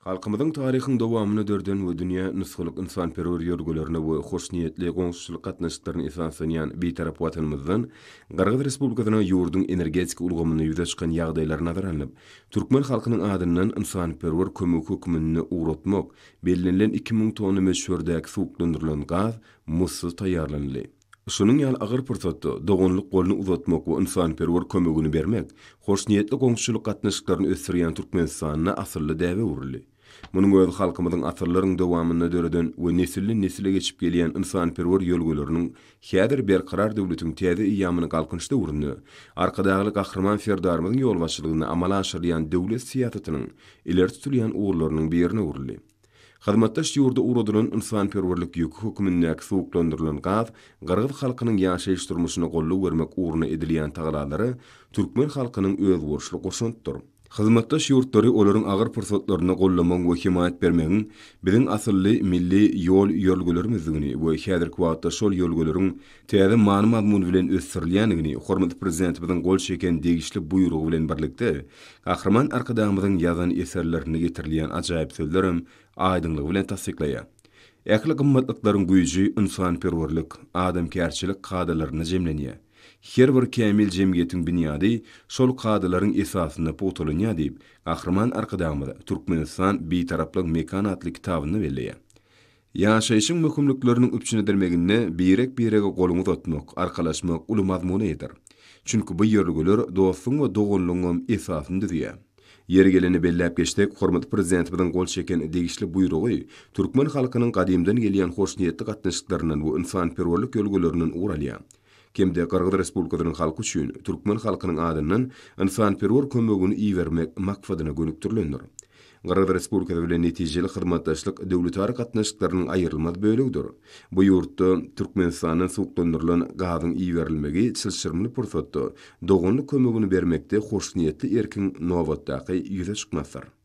Halkymyzyň taryhyň dowamynda dörden we dünýä nusgalyk ynsanperwer ýörelgelerine we hoşniýetli goňşuçylyk gatnaşyklaryna esaslanýan Bitarap Watanymyzdan Gyrgyz Respublikasyna ýurduň energetika ulgamynda ýüze çykan ýagdaýlar nazara alnyp, türkmen halkynyň adyndan ynsanperwer kömegi hökmünde ugratmak bellenilen 2000 tonna möçberdäki suwuklandyrylan gaz muzdsuz taýýarlanyldy. Şunuň ýaly agyr pursatda doganlyk goluny uzatmak we ynsanperwer kömegini bermek hoşniýetli goňşuçylyk gatnaşyklaryny ösdürýän Türkmenistanda asylly däbe öwrüldi. Munuň özi halkymyzyň asyrlaryň dowamynda döreden we nesilden-nesile geçip gelýän ynsanperwer ýörelgeleriniň häzir Berkarar döwletiň täze eýýamynyň Galkynyş döwründe Arkadagly Gahryman Serdarymyzyň ýolbaşçylygynda amala aşyrylýan döwlet syýasatynyň ileri tutulýan ugurlarynyň birine öwrüldi. Hyzmatdaş ýurda ugradylan ynsanperwerlik ýüki hökümindäki suwuklandyrylan gaz gyrgyz halkynyň ýaşaýyş-durmuşyna goldaw bermek ugrunda edilýän tagalalara türkmen halkynyň özboluşly goşantdyr. Hyzmatdaş ýurtlary olaryň agyr pursatlarynda goldamagyň we hemaýat bermegiň biziň asylly milli ýol-ýörelgelerimizdigini we häzirki wagtda şol ýörelgeleriň täze many-mazmun bilen ösdürilýändigini hormatly Prezidentimiziň gol çeken degişli Buýrugy bilen birlikde, Gahryman Arkadagymyzyň ýazan eserlerinde getirilýän ajaýyp sözlerem aýdyňlygy bilen tassyklaýar. Ähli gymmatlyklaryň güýji ynsanperwerlik, adamkärçilik kadalarynda jemlenýär. Her bir kämil jemgyýetiň binýady şol kadalaryň esasynda pugtalanýar diýip, Gahryman Arkadagymyz Türkmenistan, Bitaraplyk mekany atly kitabynda belleýär. Ýaşaýşyň möhümlikleriniň üpjün edilmeginde birek-birege goluňy uzatmak, arkalaşmak uly mazmuna eýedir. Çünki bu ýörelgeler dostlugyň we doganlygyňam esasyny düzýär. Ýeri gelende belläp geçsek, hormatly Prezidentimiziň gol çeken degişli Buýrugy türkmen halkynyň gadymdan gelýän hoşniýetli gatnaşyklaryndan we ynsanperwerlik ýörelgelerinden ugur alýar. Hem-de Gyrgyz Respublikasynyň halky üçin türkmen halkynyň adyndan ynsanperwer kömegini ibermek maksadyna gönükdirilendir. Gyrgyz Respublikasy bilen netijeli hyzmatdaşlyk döwletara gatnaşyklarynyň aýrylmaz bölegidir. Bu ýurtda Türkmenistandan suwuklandyrylan gazyň iberilmegi çylşyrymly pursatda doganlyk kömegini bermekde hoşniýetli erkiň nobatdaky ýüze çykmasydyr.